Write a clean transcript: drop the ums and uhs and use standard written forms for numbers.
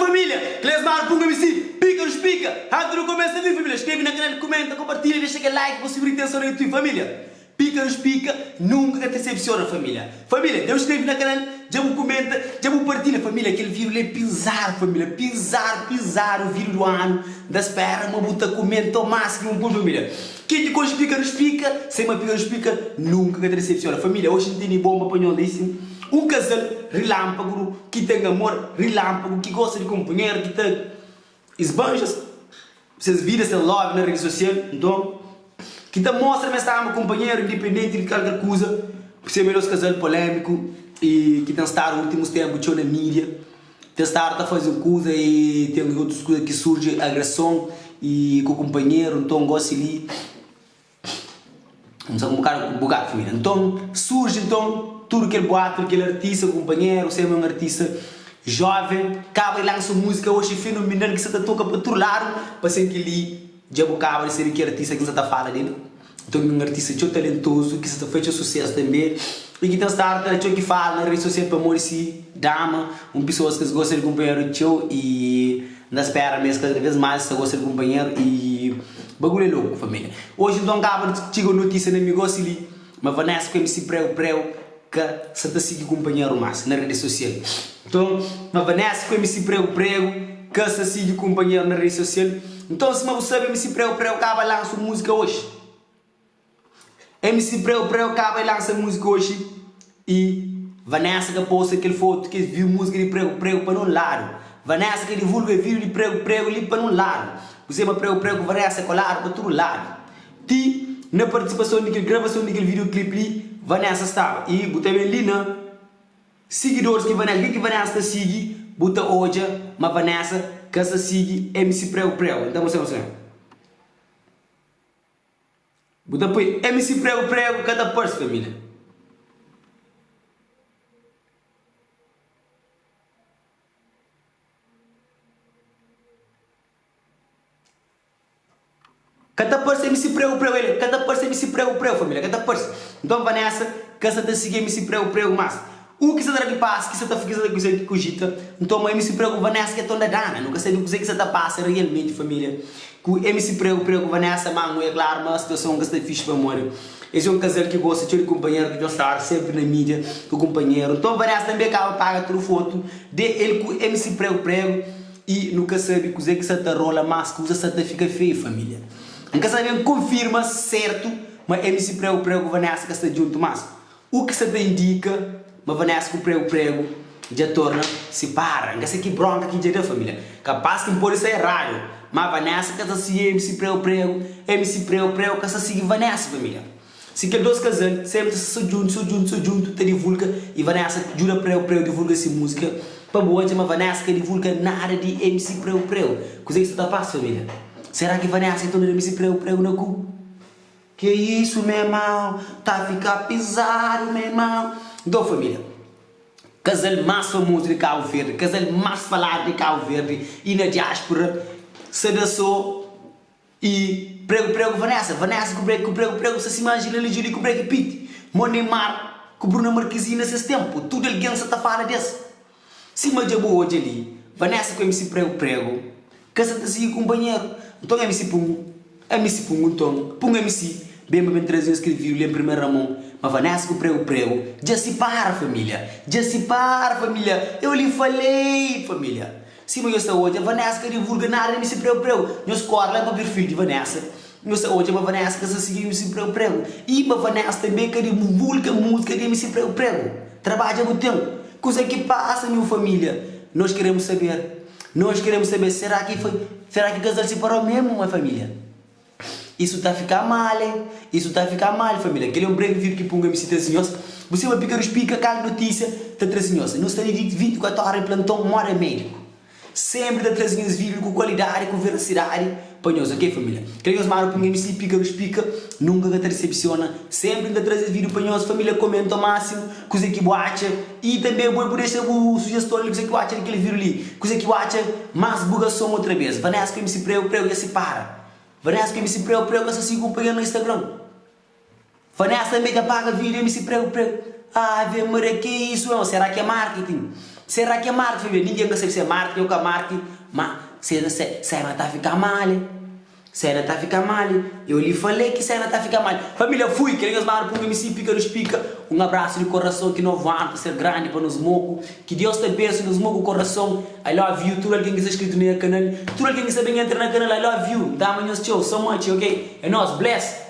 Família, Clesmar Punga MC, Pika nos pika! Antis nu kumesa vídiu família, skrebe na kanal, kumenta, konpartilha, dexa kel like pa subir intenson na YouTube família. Pika nos pika, nunka ka tesepsiona família. Família, dja bu skrebe na kanal, dja bu kumenta, dja bu partilha família, kel vídiu li é pizadu família, pizadu, pizadu vídiu du anu, N ta spera ma bu ta kumenta o más ki bu pode família. Ken ki konxe pika nos pika, sem ma pika nos pika, nunka ka ta desepsiona família. Oxi N tene bonba pa nhos li sin. Un kazal rilanpagu ki ten amor rilanpagu ki gosta di kunpanheru ki ta isbanja ses vida ses love na redi sosial nton ki ta mostra ma es ta ama kunpanheru indipendenti di kalker kuza sima dos kazal polemiku i ki ten stadu ultimus tenpu txeu na midia ten stadu ta faze un kuza i ten otus kuza ki surji agreson i ku kunpanheru nton gosi li. N sta ku un bokadu ku bokadu família. Nton, surji nton tudu kel boatu di kel artista, kunpanheru, sema un artista jóven, kaba di lansa un múzika oxi fenomenal ki sa ta toka pa tudu ladu, pa sen kel-li dja bu kaba di sabe ki artista ki N sa ta fala del. Nton, un artista txeu talentozu ki sa ta fai txeu susésu tanbe i ki ten stadu ta da txeu ki fala na redi sosial pamodi si dama, un pesoas ki es gosta di kunpanheru txeu i. N ta spera ma es kada vez más es ta gosta di kunpanheru i bagulhu é loku família. Oji nton kaba di txiga un notísia na mi gósi li ma Vanessa ku MC Preu Preu ka sa ta sigi kunpanheru más na redi sosial. Nton ma Vanessa ku MC Preu Preu ka sa sigi kunpanheru na redi sosial. Nton sima bu sabe MC Preu Preu kaba lansa un múzika oji. MC Preu Preu kaba di lansa múzika oji i Vanessa ka posta kel fotu ki es viu múzika di Preu Preu pa nun ladu. Vanessa ka divulga vídiu di Preu Preu li pa nun ladu. Kuzê ma Preu Preu ku Vanessa koladu pa tudu ladu. Ti na partisipason di kel gravason di kel vídiu klip li Vanessa staba i bu ta ben li na sigidoris ki Vanessa, ken ki Vanessa ta sigi bu ta odja ma Vanessa ka sta sigi MC Preu Preu. Nta mostra mostra. Bu ta poi MC prego prego ka ta parse família. Ka ta parse MC prego prego ele ka ta parse MC prego prego família ka ta parse. Nton Vanessa ka sa ta sigi MC prego prego mas u ki sa ta da ki pasa ki sa ta ki sa ta kuzê ki kujita nton ma MC prego Vanessa ki é ton da dana nu ka sabe kuzê ki sa ta pasa realmenti família. Ku MC Prego Prego Vanessa Mango é klaru ma situason ka sta fixi pamodi es é un kazal ki gosta txeu di kunpanheru ki dja stadu senpri na mídia ku kunpanheru nton Vanessa tanbe kaba paga tudu fotu de el ku MC Prego Prego i nu ka sabe kuzê ki sa ta rola mas kuza sa ta fika feiu família N ka sabe N konfirma sertu ma MC Prego Prego ku Vanessa ka sta djuntu mas U ki sa ta indika ma Vanessa ku Pregu Pregu dja torna sipara. N ka sa ki bronka ki dja da família. Kapaz ki N pode sta eradu, ma Vanessa ka ta sigi MC Pregu Pregu, MC Pregu Pregu ka sta sigi Vanessa família. Si kel 2 kazal senpri ta sta so djuntu, so djuntu, so djuntu ta divulga i Vanessa djuda Pregu Pregu divulga si múzika pa bu odja ma Vanessa ka divulga nada di MC Pregu Pregu. Kuzê ki sta ta pasa família? Será ki Vanessa ki torna MC Pregu Pregu na ku? Que isso meu irmão, ta fica pisado meu irmão. Nton família, casal más famoso di Cabo Verde, casal más falado di Cabo Verde e na diáspora, sa da so e prego prego Vanessa, Vanessa ku prego ku prego prego sta sima Angelina Jolie ku Brad Pitt, mo Neymar ku Bruna Marquezine na ses tempo, tudo algen sa ta fala des. Sima dja bu odja li, Vanessa ku MC Prego Prego ka sa ta sigi kunpanheru. Nton MC Pungu, MC Pungu nton, Pungu MC ben pa ben traze nhos kel vídiu li en primera mon ma Vanessa ku Prego Prego dja sipara família. Dja sipara família. Eu li falei família. Sima nhos ta odja, Vanessa ka divulga nada di MC Prego Prego. Nhos kóre la pa perfil di Vanessa. Nhos ta odja ma Vanessa ka sta sigi MC Prego Prego i ma Vanessa tanbe ka divulga múzika di MC Prego Prego. Trabadja bu ten. Kuze ki pasa nhu família? Nós queremos saber. Nós queremos saber será ki foi, será ki casal separou mesmo ma família? Isso ta fika mal hein, isso ta fika mal família. Kel é um breve vídeo ki punga MC traze nhos. Bu sima pika dos pika kal notícia ta traze nhos. Nu sta li di 24 hora di planton moda médico. Sempri ta traze nhos vídeo ku kualidadi ku verasidadi pa nhos ok família. Kel nhos manda pa un MC pika dos pika nunka ka ta decepciona. Sempri nta traze vídeo pa nhos família comenta o máximo kuze ki bu atxa i tambe bo bu dexa bu sugeston li kuze ki bu atxa di kel vídeo li kuze ki bu atxa mas bugason otra bes Vanessa ku MC prego prego dja sipara Vanessa ku MC prego prego ka sa sigi kunpanheru na Instagram. Vanessa tanbe dja paga vida MC prego prego Ave Maria ke isso meu será ke é marketing? Será ki é Marte família? Ningen ka sabe si é Marte ou ka Marte, ma sena sena ta fika male. Sena ta fika male. Eu li falei ki sena ta fika male. Família fui, kel nhos manda pa un MC pika nos pika. Un abraço di coração ki novu anu ta ser grandi pa nos moku. Ki Deus ta abençoe nos moku coração. I love you tudu algen ki sta inscrito na nha canal, tudu algen ki sta ben entra na canal I love you. N ta ama nhos txeu so much ok. É nos bless.